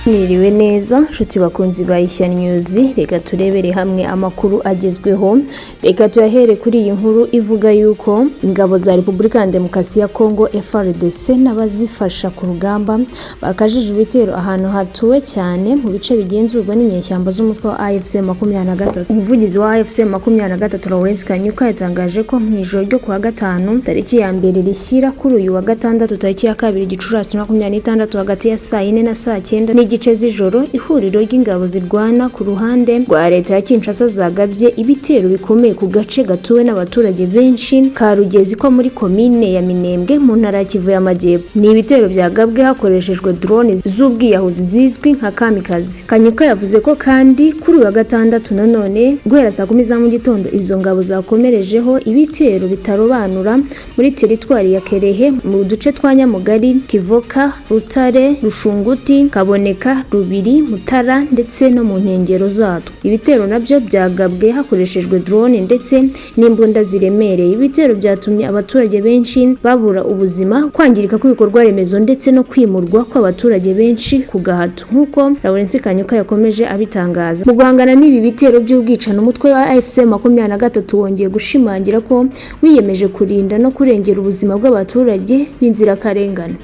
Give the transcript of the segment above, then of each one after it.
Mwiriwe neza nshuti bakunzi ba Ishya News, reka turebere hamwe amakuru agezweho. Reka tuyahere kuri iyi nkuru ivuga yuko ingabo za Repubulika ya Demokarasi ya Kongo FARDC n'abazifasha ku rugamba bakajije ibitero ahantu hatuwe cyane mu bice bigenzurwa n'inyeshyamba z'umutwe wa AFC 23. Umuvugizi wa AFC 23, Lawrence Kanyuka, yatangaje ko mu ijoro ryo kuwa gatanu tariki ya 1 rishyira kuri uyu wa gatandatu tariki ya 2 Gicurasi 26 hagati ya saa 4 na saa 9 n'igice z'ijoro, ihuriro ry'ingabo zirwana ku ruhande rwa leta ya Kinshasa zagabye ibitero bikomeye ku gace gatuwe n'abaturage benshi ka Rugezi ko muri komine ya Minembwe mu ntara ya Kivu y'Amajyepfo. Ni ibitero byagabwe hakoreshejwe drone z'ubwiyahuzi zizwi nka kamikaze. Kanyuka yavuze ko kandi kuri uyu wa gatandatu nanone guhera saa 10 za mu gitondo izo ngabo zakomerejeho ibitero bitarobanura muri teritwari ya Kerehe mu duce twa Nyamugari, Kivoka, Rutare, Rushunguti, Kaboneka, Rubiri, Mutara ndetse no mu nkengero zatwo. Ibitero nabyo byagabwe hakoreshejwe drone ndetse n'imbunda ziremereye. Ibitero byatumye abaturage benshi babura ubuzima, kwangirika kw'ibikorwa remezo ndetse no kwimurwa kw'abaturage benshi ku gahato, nk'uko Lawrence Kanyuka yakomeje abitangaza. Mu guhangana n'ibi bitero by'ubwicano, umutwe wa AFC 23 wongeye gushimangira ko wiyemeje kurinda no kurengera ubuzima bw'abaturage b'inzirakarengane.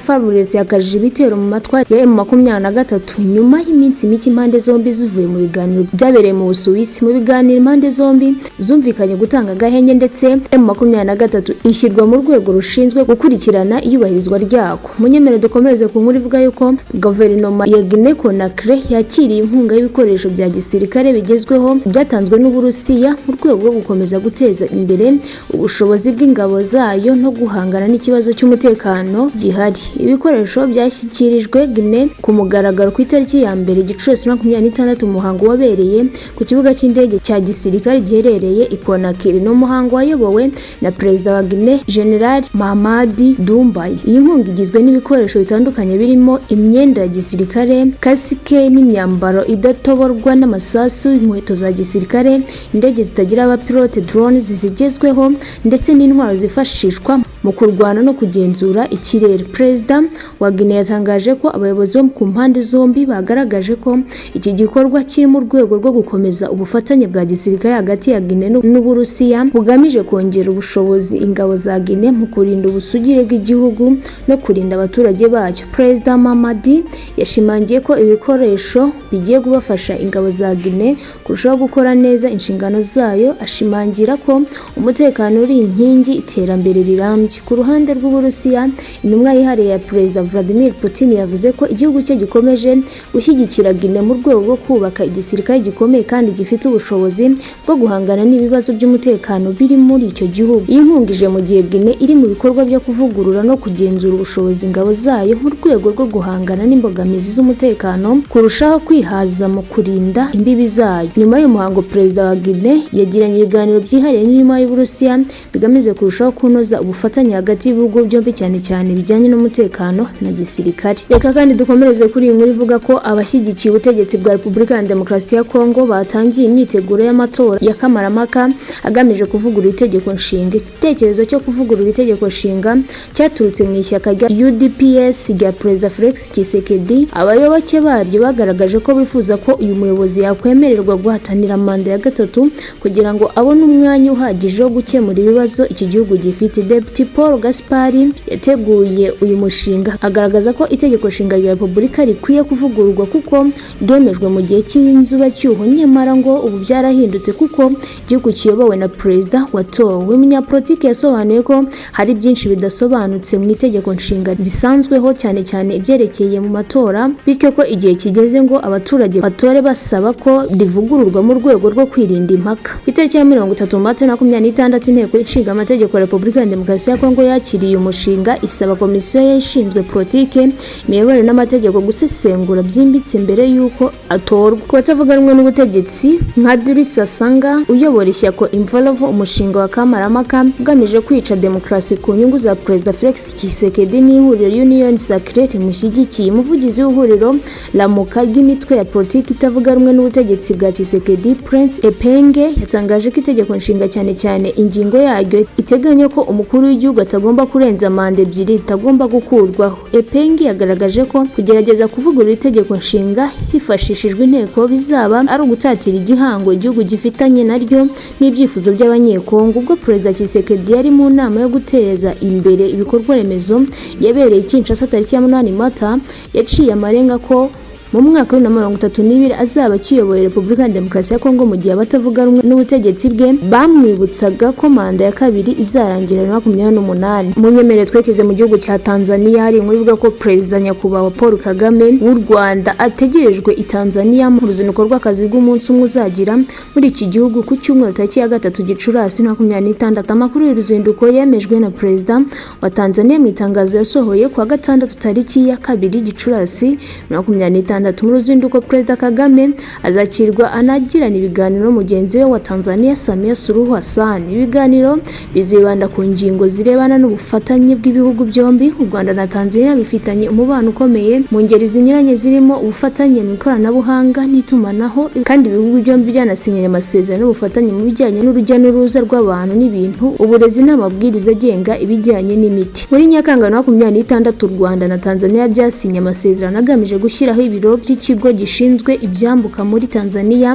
FARDC yakajije ibitero mu matwara ya M23 nyuma y'iminsi mike impande zombi zivuye mu biganiro byabereye mu Busuwisi. Mu biganiro, impande zombi zumvikanye gutanga agahenge ndetse M23 ishyirwa mu rwego rushinzwe gukurikirana iyubahirizwa ryako. Munyemere dukomereze ku nkuru ivuga yuko guverinoma ya Guinea Conakry yakiriye inkunga y'ibikoresho bya gisirikare bigezweho byatanzwe n'Uburusiya mu rwego rwo gukomeza guteza imbere ubushobozi bw'ingabo zayo no guhangana n'ikibazo cy'umutekano gihari. Ibikoresho byashyikirijwe Guinea ku mugaragaro ku itariki ya 1 Gicurasi 26, umuhango wabereye ku kibuga cy'indege cya gisirikare giherereye i Conakry. Ni umuhango wayobowe na Perezida wa Guinea, General Mamadi Doumbouya. Iyi nkunga igizwe n'ibikoresho bitandukanye birimo imyenda ya gisirikare, kasike n'imyambaro idatoborwa n'amasasu, inkweto za gisirikare, indege zitagira abapilote, drones zigezweho ndetse n'intwaro zifashishwa mu kurwana no kugenzura ikirere. Perezida wa Guinea yatangaje ko abayobozi bo ku mpande zombi bagaragaje ko iki gikorwa kiri mu rwego rwo gukomeza ubufatanye bwa gisirikare hagati ya Guinea n'Uburusiya, bugamije kongera ubushobozi ingabo za Guinea mu kurinda ubusugire bw'igihugu no kurinda abaturage bacyo. Perezida Mamadi yashimangiye ko ibikoresho bigiye kubafasha ingabo za Guinea kurushaho gukora neza inshingano zayo, ashimangira ko umutekano uri inkingi iterambere rirambye. Ku ruhande rw'Uburusiya, intumwa yihariye ya Perezida Vladimir Putin yavuze ko igihugu cye gikomeje gushyigikira Guinea mu rwego rwo kubaka igisirikare gikomeye kandi gifite ubushobozi bwo guhangana n'ibibazo by'umutekano biri muri icyo gihugu. Iyi nkunga ije mu gihe Guinea iri mu bikorwa byo kuvugurura no kugenzura ubushobozi ingabo zayo mu rwego rwo guhangana n'imbogamizi z'umutekano, kurushaho kwihaza mu kurinda imbibi zayo. Nyuma y'umuhango, Perezida wa Guinea yagiranye ibiganiro byihariye n'intumwa y'Uburusiya bigamije kurushaho kunoza ubufatanye hagati y'ibihugu byombi, cyane cyane bijyanye n'umutekano na gisirikare. Reka kandi dukomereze kuri iyi nkuru ivuga ko abashyigikiye ubutegetsi bwa Repubulika ya Demokarasi ya Kongo batangiye imyiteguro y'amatora ya kamarampaka agamije kuvugurura itegeko nshinga. Igitekerezo cyo kuvugurura itegeko nshinga cyaturutse mu ishyaka rya UDPS rya Perezida Felix Tshisekedi. Abayoboke baryo bagaragaje ko bifuza ko uyu muyobozi yakwemererwa guhatanira manda ya gatatu kugira ngo abone umwanya uhagije wo gukemura ibibazo iki gihugu gifite. Depite Paul Gaspari yateguye uyu mushinga, agaragaza ko itegeko nshinga rya Repubulika rikwiye kuvugururwa kuko ryemejwe mu gihe cy'inzibacyuho, nyamara ngo ubu byarahindutse kuko igihugu kiyobowe na perezida watowe. Umunyapolitiki yasobanuye ko hari byinshi bidasobanutse mu itegeko nshinga gisanzweho, cyane cyane ibyerekeye mu matora, bityo ko igihe kigeze ngo abaturage batore basaba ko rivugururwa mu rwego rwo kwirinda impaka. Ku itariki ya 30 Mata 26, Inteko Ishinga Amategeko ya Repubulika ya Demokarasi ya Kongo yakiriye umushinga, isaba komisiyo ishinzwe politike, imiyoborere n'amategeko gusesengura byimbitse mbere y'uko atorwa. Ku batavuga rumwe n'ubutegetsi nka Delly Sesanga uyobora ishyaka Imvovu, umushinga wa kamarampaka ugamije kwica demokarasi ku nyungu za Perezida Felix Tshisekedi n'ihuriro Union Sacrée rimushyigikiye. Umuvugizi w'ihuriro Lamuka ry'imitwe ya politiki itavuga rumwe n'ubutegetsi bwa Tshisekedi, Prince Epenge, yatangaje ko itegeko nshinga, cyane cyane ingingo yaryo iteganya ko umukuru w'igihugu w'igihugu atagomba kurenza manda ebyiri itagomba gukurwaho. Epenge yagaragaje ko kugerageza kuvugurura itegeko nshinga hifashishijwe inteko bizaba ari ugutatira igihango igihugu gifitanye naryo n'ibyifuzo by'Abanyekongo. Ubwo Perezida Tshisekedi yari mu nama yo guteza imbere ibikorwa remezo yabereye i Kinshasa tariki ya 8 Mata, yaciye amarenga ko mu mwaka wa 2032 azaba akiyoboye Repubulika ya Demokarasi ya Kongo, mu gihe abatavuga rumwe n'ubutegetsi bwe bamwibutsaga ko manda ya kabiri izarangira 2028. Munyemerere twerekeze mu gihugu cya Tanzania. Hari inkuru ivuga ko Perezida Nyakubahwa Paul Kagame w'u Rwanda ategerejwe i Tanzania mu ruzinduko rw'akazi rw'umunsi umwe uzagira muri iki gihugu ku cyumweru tariki ya 3 Gicurasi 2026. Amakuru y'uruzinduko yemejwe na Perezida wa Tanzania mu itangazo yasohoye ku wa gatandatu tariki ya 2 Gicurasi 2026. Mu ruzinduko, Perezida Kagame azakirwa anagirana ibiganiro mugenzi we wa Tanzania, Samia Suluhu Hassan. Ibiganiro bizibanda ku ngingo zirebana n'ubufatanye bw'ibihugu byombi. U Rwanda na Tanzania bifitanye umubano ukomeye mu ngeri zinyuranye, zirimo ubufatanye mu ikoranabuhanga n'itumanaho, kandi ibihugu byombi byanasinyanye amasezerano y'ubufatanye mu bijyanye n'urujya n'uruza rw'abantu n'ibintu, uburezi n'amabwiriza agenga ibijyanye n'imiti. Muri Nyakanga 2026, u Rwanda na Tanzania byasinye amasezerano agamije gushyiraho ibiro by'ikigo gishinzwe ibyambuka muri Tanzania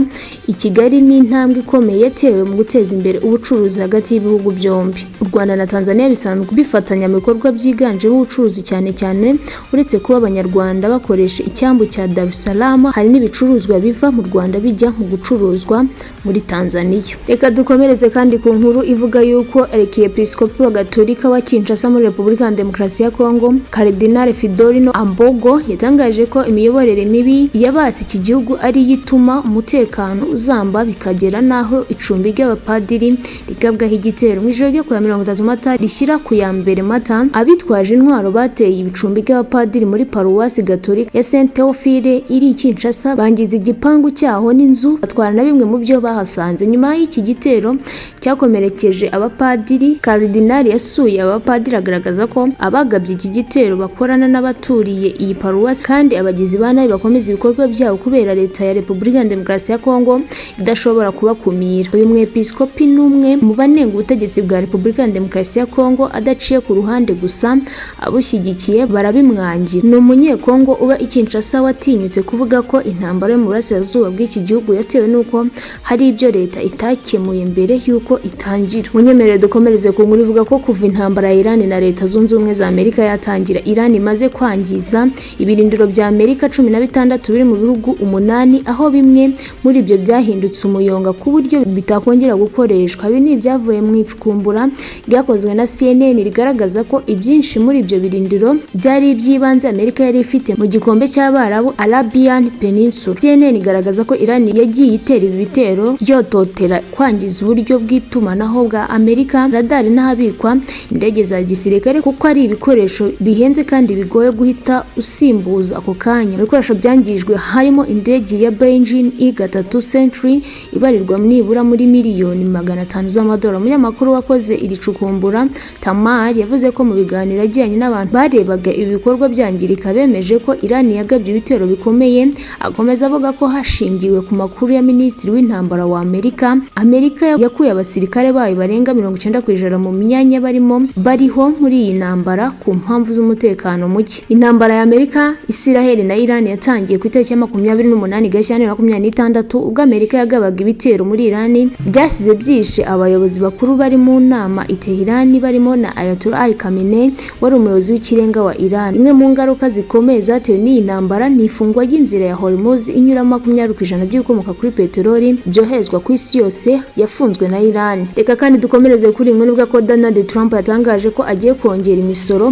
i Kigali. Ni intambwe ikomeye yatewe mu guteza imbere ubucuruzi hagati y'ibihugu byombi. U Rwanda na Tanzania bisanzwe bifatanya mu bikorwa byiganjemo ubucuruzi cyane cyane. Uretse kuba Abanyarwanda bakoresha icyambu cya Dar es Salaam, hari n'ibicuruzwa biva mu Rwanda bijya mu gucuruzwa muri Tanzania. Reka dukomereze kandi ku nkuru ivuga yuko Arkiyepiskopi wa Gatolika wa Kinshasa muri Repubulika ya Demokarasi ya Kongo, Cardinal Fridolin Ambongo, yatangaje ko imiyoborere mibi yabase iki gihugu ari yo ituma umutekano uzamba, bikagera n'aho icumbi ry'abapadiri rigabwaho igitero. Mu ijoro ryo ku ya 30 Mata rishyira ku ya 1 Mata, abitwaje intwaro bateye ibicumbi by'abapadiri muri paruwasi Gatolika ya Saint Theophile iri i Kinshasa, bangiza igipangu cyaho n'inzu, batwara na bimwe mu byo bahasanze. Nyuma y'iki gitero cyakomerekeje abapadiri, Cardinal yasuye abapadiri, agaragaza ko abagabye iki gitero bakorana n'abaturiye iyi paruwasi, kandi abagizi ba nabi bakomeza ibikorwa byabo kubera leta ya Repubulika ya Demokarasi ya Kongo idashobora kubakumira. Uyu mwepiskopi ni umwe mu banenga ubutegetsi bwa Repubulika ya Demokarasi ya Kongo adaciye ku ruhande, gusa abushyigikiye barabimwangira. Ni umunyekongo uba i Kinshasa watinyutse kuvuga ko intambara yo mu burasirazuba bw'iki gihugu yatewe n'uko hari ibyo leta itakemuye mbere y'uko itangira. Munyemerere dukomereze ku nkuru ivuga ko kuva intambara ya Iran na Leta Zunze Ubumwe za Amerika yatangira, Iran imaze kwangiza ibirindiro bya Amerika 16 biri mu bihugu umunani, aho bimwe muri ibyo byahindutse umuyonga ku buryo bitakongera gukoreshwa. Ibi ni ibyavuye mu icukumbura ryakozwe na CNN, rigaragaza ko ibyinshi muri ibyo birindiro byari iby'ibanze Amerika yari ifite mu gikombe cy'Abarabu, Arabian Peninsula. CNN igaragaza ko Iran yagiye itera ibi bitero yototera kwangiza uburyo bw'itumanaho bwa Amerika, radari n'ahabikwa indege za gisirikare, kuko ari ibikoresho bihenze kandi bigoye guhita usimbuza ako kanya. Mu bikoresho byangijwe harimo indege ya Boeing E3 Century ibarirwa nibura muri miliyoni 500 z'amadolari. Umunyamakuru wakoze iri cukumbura, Tamar, yavuze ko mu biganiro yagiranye n'abantu barebaga ibi bikorwa byangirika, bemeje ko Iran yagabye ibitero bikomeye. Akomeza avuga ko hashingiwe ku makuru ya Minisitiri w'Intambara wa Amerika, Amerika yakuye abasirikare bayo barenga 90% mu myanya barimo bariho muri iyi ntambara ku mpamvu z'umutekano muke. Intambara ya Amerika, Isiraheli na Iran yatangiye ku itariki ya 28 Gashyantare 2026, ubwo Amerika yagabaga ibitero muri Iran byasize byishe abayobozi bakuru bari mu nama i Tehran, barimo na Ayatollah Ali Khamenei wari umuyobozi w'ikirenga wa Iran. Imwe mu ngaruka zikomeye zatewe n'iyi ntambara ni ifungwa ry'inzira ya Hormuz inyuramo 20% by'ibikomoka kuri peteroli byoherezwa ku isi yose, yafunzwe na Iran. Reka kandi dukomereze kuri inkuru ivuga ko Donald Trump yatangaje ko agiye kongera imisoro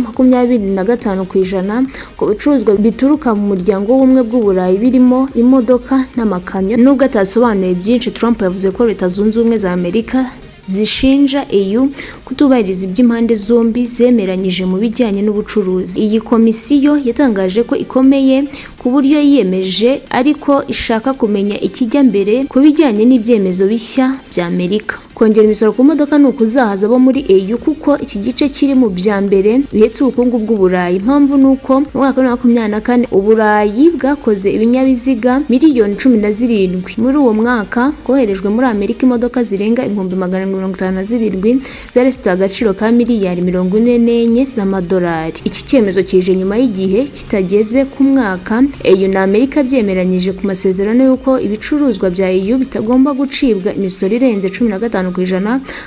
25% ku bicuruzwa bituruka mu muryango w'Ubumwe bw'Uburayi, birimo imodoka n'amakamyo. Nubwo atasobanuye byinshi, Trump yavuze ko Leta Zunze Ubumwe za Amerika zishinja EU kutubahiriza iby'impande zombi zemeranyije mu bijyanye n'ubucuruzi. Iyi komisiyo yatangaje ko ikomeye ku buryo yiyemeje, ariko ishaka kumenya ikijya mbere ku bijyanye n'ibyemezo bishya bya Amerika. Kongera imisoro ku modoka ni ukuzahaza abo muri EU, kuko iki gice kiri mu bya mbere bihetse ubukungu bw'Uburayi. Impamvu ni uko mu mwaka wa 2024 Uburayi bwakoze ibinyabiziga miliyoni 17. Muri uwo mwaka koherejwe muri Amerika imodoka zirenga 757,000 zari zifite agaciro ka miliyari 44 z'amadolari. Iki cyemezo kije nyuma y'igihe kitageze ku mwaka EU na Amerika byemeranyije ku masezerano y'uko ibicuruzwa bya EU bitagomba gucibwa imisoro irenze 15%,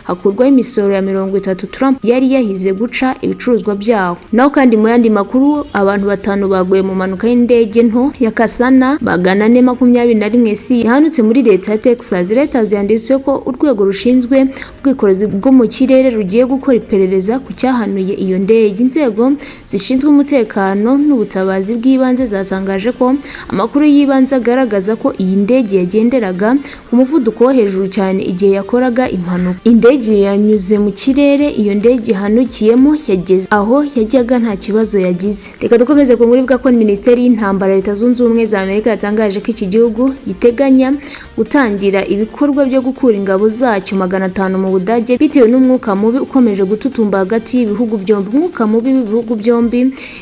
hakurwaho imisoro ya 30 Trump yari yahize guca ibicuruzwa byawo. Naho kandi mu yandi makuru, abantu batanu baguye mu mpanuka y'indege nto ya Cessna 421 C yahanutse muri leta ya Texas. Reuters yanditse ko urwego rushinzwe ubwikorezi bwo mu kirere rugiye gukora iperereza ku cyahanuye iyo ndege. Inzego zishinzwe umutekano n'ubutabazi bw'ibanze zatangaje ko amakuru y'ibanze agaragaza ko iyi ndege yagenderaga ku muvuduko wo hejuru cyane igihe yakoraga impanuka. Indege yanyuze mu kirere iyo ndege ihanukiyemo yageze aho yajyaga nta kibazo yagize. Reka dukomeze ku nkuru ivuga ko Minisiteri y'Intambara Leta Zunze Ubumwe za Amerika yatangaje ko iki gihugu giteganya gutangira ibikorwa byo gukura ingabo zacyo 500 mu Budage bitewe n'umwuka mubi ukomeje gututumba hagati y'ibihugu byombi. Umwuka mubi w'ibihugu byombi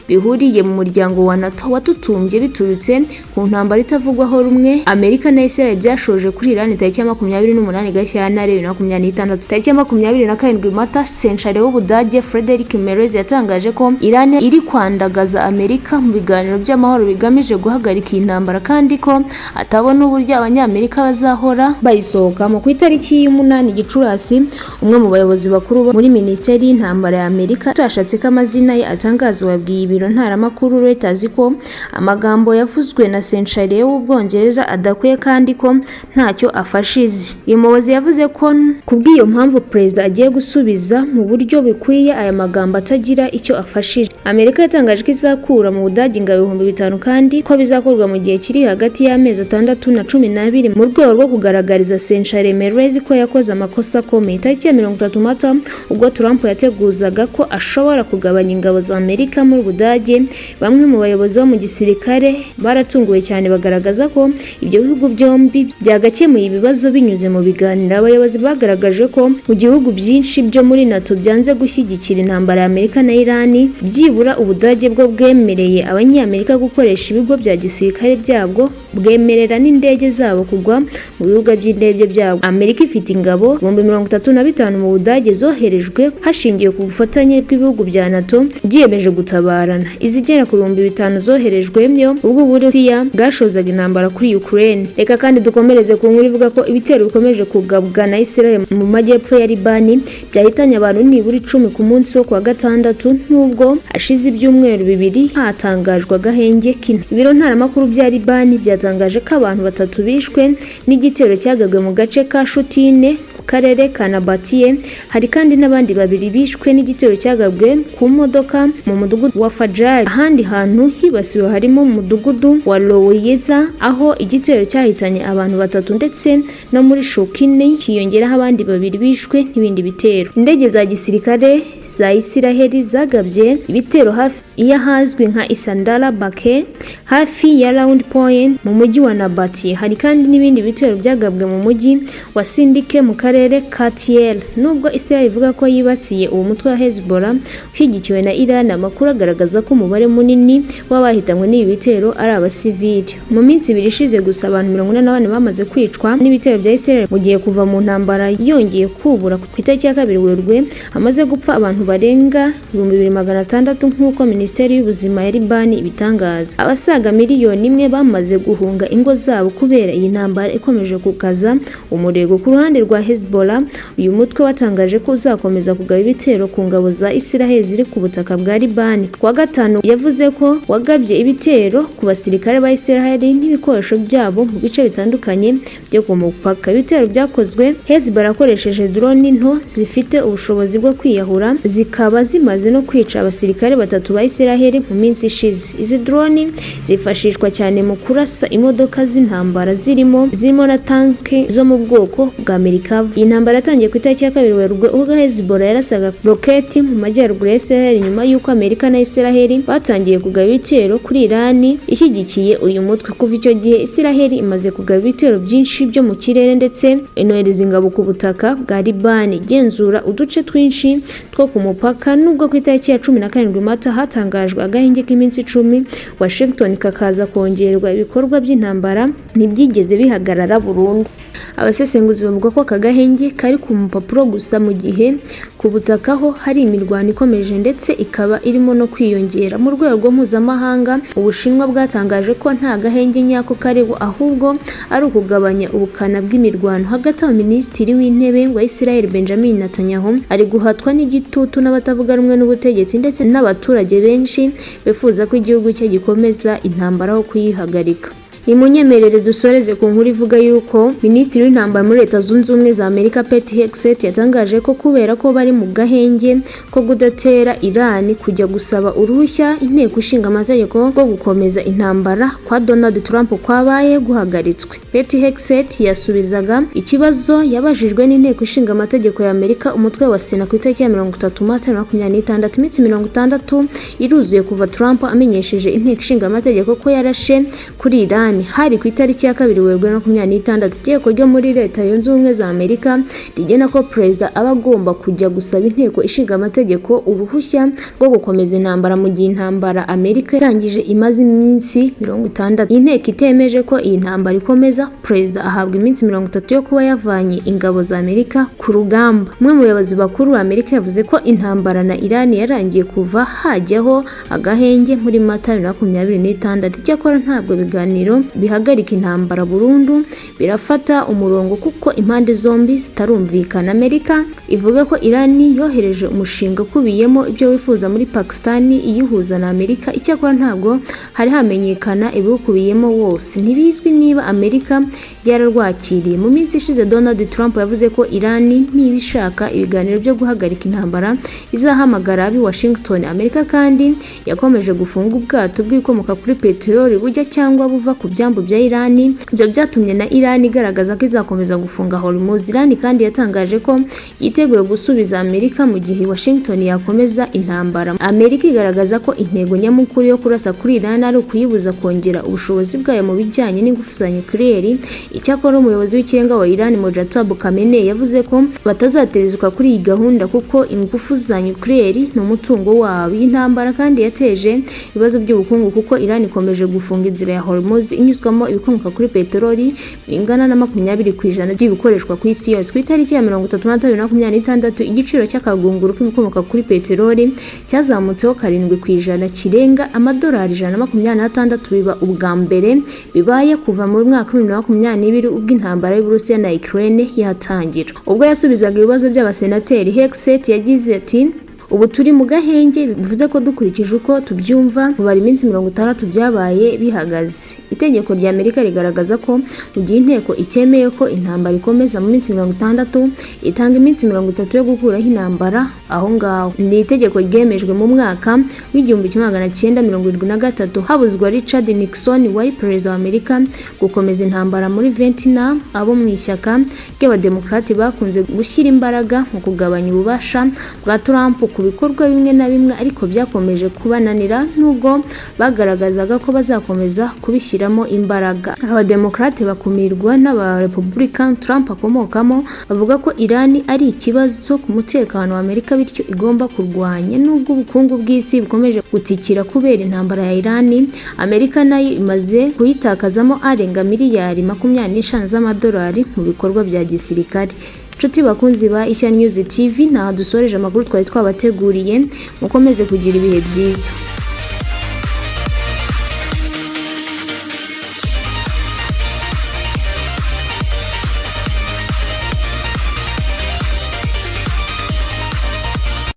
bihuriye mu muryango wa NATO watutumbye biturutse ku ntambara itavugwaho rumwe Amerika na Israel byashoje kuri Iran tariki ya 28 Gashyantare 2026. Tariki ya 27 Mata, Chancelier w'Ubudage Friedrich Merz yatangaje ko Iran iri kwandagaza Amerika mu biganiro by'amahoro bigamije guhagarika iyi ntambara, kandi ko atabona uburyo Abanyamerika bazahora bayisohokamo. Ku itariki ya 8 Gicurasi, umwe mu bayobozi bakuru muri Minisiteri y'Intambara ya Amerika utashatse ko amazina ye atangazwa yabwiye ibiro ntaramakuru Reuters ko amagambo yavuzwe na Chancelier w'Ubwongereza adakwiye kandi ko ntacyo afashije. Uyu muyobozi yavuze ko kubw'iyo mpamvu perezida agiye gusubiza mu buryo bukwiye aya magambo atagira icyo afashije. Amerika yatangaje ko izakura mu Budage ingabo 5000, kandi ko bizakorwa mu gihe kiri hagati y'amezi 6 na 12, mu rwego rwo kugaragariza Chancelier Merz ko yakoze amakosa akomeye. Tariki ya 30 Mata, ubwo Trump yateguzaga ko ashobora kugabanya ingabo za Amerika muri Budage, bamwe mu bayobozi bo mu gisirikare baratunguwe cyane, bagaragaza ko ibyo bihugu byombi byagakemuye ibibazo binyuze mu biganiro. Abayobozi bagaragaje ko mu gihugu byinshi byo muri NATO byanze gushyigikira intambara ya Amerika na Iran, byibura Ubudage bwo bwemereye Abanyamerika gukoresha ibigo bya gisirikare byabwo, bwemerera n'indege zabo kugwa mu bibuga by'indege byabwo. Amerika ifite ingabo 35,000 mu Budage zoherejwe hashingiwe ku bufatanye bw'ibihugu bya NATO byiyemeje gutabarana. Izigera ku 5000 zoherejwe yo ubwo Uburusiya bwashozaga intambara kuri Ukraine. Reka kandi dukomereze ku nkuru ivuga ko ibitero bikomeje kugabwa na Israel mu majyepfo ya Libani byahitanye abantu nibura 10 ku munsi wo kuwa gatandatu, nubwo hashize ibyumweru 2 hatangajwe agahenge kino. Ibiro ntaramakuru bya Libani byatangaje ko abantu batatu bishwe n'igitero cyagabwe mu gace ka Shutine mu karere ka Nabatiye. Hari kandi n'abandi babiri bishwe n'igitero cyagabwe ku modoka mu mudugudu wa Fajari. Ahandi hantu hibasiwe harimo mu mudugudu wa Loweyeza, aho igitero cyahitanye abantu batatu, ndetse no muri Shokine hiyongeraho abandi babiri bishwe n'ibindi bitero. Indege za gisirikare za Isiraheli zagabye ibitero hafi y'ahazwi nka Isandala Bake, hafi ya Round Point mu mujyi wa Nabati. Hari kandi n'ibindi bitero byagabwe mu mujyi wa Sindike mu karere ka Tiel. Nubwo Israel ivuga ko yibasiye uwo mutwe wa Hezbollah ushyigikiwe na Iran, amakuru agaragaza ko umubare munini w'abahitanywe n'ibi bitero ari abasivili. Mu minsi 2 ishize gusa, abantu 44 bamaze kwicwa n'ibitero bya Israel, mu gihe kuva mu ntambara yongeye kubura ku itariki ya 2 Werurwe hamaze gupfa abantu barenga 2600, nk'uko Minisiteri y'Ubuzima ya Libani ibitangaza. Abasaga miliyoni 1 bamaze guhunga ingo zabo kubera iyi ntambara ikomeje gukaza umurego. Ku ruhande rwa Hezbollah, uyu mutwe watangaje ko uzakomeza kugaba ibitero ku ngabo za Israel ziri ku butaka bwa Libani. Kuwa gatanu yavuze ko wagabye ibitero ku basirikare ba Israel n'ibikoresho byabo mu bice bitandukanye byo ku mupaka. Ibitero byakozwe Hezbollah akoresheje drone nto zifite ubushobozi bwo kwiyahura, zikaba zimaze no kwica abasirikare batatu ba Israel mu minsi ishize. Izi drone zifashishwa cyane mu kurasa imodoka z'intambara zirimo na tanke zo mu bwoko bwa Merkava. Bukavu. Iyi ntambara yatangiye ku itariki ya 2 Werurwe ubwo Hezbollah yarasaga roketi mu majyaruguru ya Israel, nyuma y'uko Amerika na Israel batangiye kugaba ibitero kuri Iran ishyigikiye uyu mutwe. Kuva icyo gihe, Israel imaze kugaba ibitero byinshi byo mu kirere ndetse inohereza ingabo ku butaka bwa Libani, igenzura uduce twinshi two ku mupaka. Nubwo ku itariki ya 17 Mata hatangajwe agahenge k'iminsi 10, Washington kakaza kongerwa, ibikorwa by'intambara ntibyigeze bihagarara burundu. Abasesenguzi bavuga ko aka gahenge kari ku mpapuro gusa, mu gihe ku butaka ho hari imirwano ikomeje ndetse ikaba irimo no kwiyongera. Mu rwego mpuzamahanga, Ubushinwa bwatangaje ko nta gahenge nyako kariho, ahubwo ari ukugabanya ubukana bw'imirwano. Hagati aho, Minisitiri w'Intebe wa Israel Benjamin Netanyahu ari guhatwa n'igitutu n'abatavuga rumwe n'ubutegetsi ndetse n'abaturage benshi bifuza ko igihugu cye gikomeza intambara aho kuyihagarika. Nimunyemerere dusoreze ku nkuru ivuga yuko Minisitiri w'Intambara muri Leta Zunze Ubumwe za Amerika Pete Hegseth yatangaje ko kubera ko bari mu gahenge ko kudatera Iran, kujya gusaba uruhushya Inteko Ishinga Amategeko rwo gukomeza intambara kwa Donald Trump kwabaye guhagaritswe. Pete Hegseth yasubizaga ikibazo yabajijwe n'Inteko Ishinga Amategeko ya Amerika, umutwe wa Sena, ku itariki ya 30 Mata 2026. Iminsi 60 iruzuye kuva Trump amenyesheje Inteko Ishinga Amategeko ko yarashe kuri Iran. Hari ku itariki ya 2 Werurwe 26. Itegeko ryo muri Leta Zunze Ubumwe za Amerika rigena ko perezida aba agomba kujya gusaba Inteko Ishinga Amategeko uruhushya rwo gukomeza intambara mu gihe intambara Amerika itangije imaze iminsi 60. Iyi nteko itemeje ko iyi ntambara ikomeza, perezida ahabwa iminsi 30 yo kuba yavanye ingabo za Amerika ku rugamba. Umwe mu bayobozi bakuru ba Amerika yavuze ko intambara na Iran yarangiye kuva hajyaho agahenge muri Mata 2026. Icyakora ntabwo ibiganiro bihagarika intambara burundu, birafata umurongo kuko impande zombi zitarumvikana. Amerika ivuga ko Iran yohereje umushinga ukubiyemo ibyo wifuza muri Pakistan iyihuza na Amerika. Icyakora ntabwo hari hamenyekana ibiwukubiyemo wose, ntibizwi niba Amerika yararwakiriye. Mu minsi ishize, Donald Trump yavuze ko Iran niba ishaka ibiganiro byo guhagarika intambara izahamagara ab'i Washington. Amerika kandi yakomeje gufunga ubwato bw'ibikomoka kuri peteroli bujya cyangwa buva ku byambu bya Iran. Ibyo byatumye na Iran igaragaza ko izakomeza gufunga Hormuz. Iran kandi yatangaje ko yiteguye gusubiza Amerika mu gihe Washington yakomeza intambara. Amerika igaragaza ko intego nyamukuru yo kurasa kuri Iran ari ukuyibuza kongera ubushobozi bwayo mu bijyanye n'ingufu za nucleaire. Icyakora umuyobozi w'ikirenga wa Iran Mojtaba Khamenei yavuze ko batazatezuka kuri iyi gahunda kuko ingufu za nucleaire ni umutungo wabo. Iyi ntambara kandi yateje ibibazo by'ubukungu kuko Iran ikomeje gufunga inzira ya Hormuz inyuzwamo ibikomoka kuri peteroli bingana na 20% by'ibikoreshwa ku isi yose. Ku itariki ya 30 Mata 2026, igiciro cy'akagunguru k'ibikomoka kuri peteroli cyazamutseho 7%, kirenga amadolari 126, biba ubwa mbere bibaye kuva mu mwaka wa 2022 ubwo intambara y'Uburusiya na Ukraine yatangira. Ubwo yasubizaga ibibazo by'abasenateri, Hegseth yagize ati: "Ubu turi mu gahenge, bivuze ko dukurikije uko tubyumva kubara iminsi 60 byabaye bihagaze." Itegeko rya Amerika rigaragaza ko mu gihe inteko itemeye ko intambara ikomeza mu minsi 60, itanga iminsi 30 yo gukuraho intambara aho ngaho. Ni itegeko ryemejwe mu mwaka w'1973, habuzwa Richard Nixon wari perezida wa Amerika gukomeza intambara muri Vietnam. Abo mu ishyaka ry'Abademokarati bakunze gushyira imbaraga mu kugabanya ububasha bwa Trump ku bikorwa bimwe na bimwe, ariko byakomeje kubananira nubwo bagaragazaga ko bazakomeza kubishyiramo imbaraga. Abademokarate bakumirwa n'Abarepublican Trump akomokamo bavuga ko Iran ari ikibazo ku mutekano wa Amerika, bityo igomba kurwanya. Nubwo ubukungu bw'isi bukomeje gutikira kubera intambara ya Iran, Amerika nayo imaze kuyitakazamo arenga miliyari 25 z'amadolari mu bikorwa bya gisirikare. Inshuti bakunzi ba Ishya News TV, ntaha dusoreje amakuru twari twabateguriye. Mukomeze kugira ibihe byiza.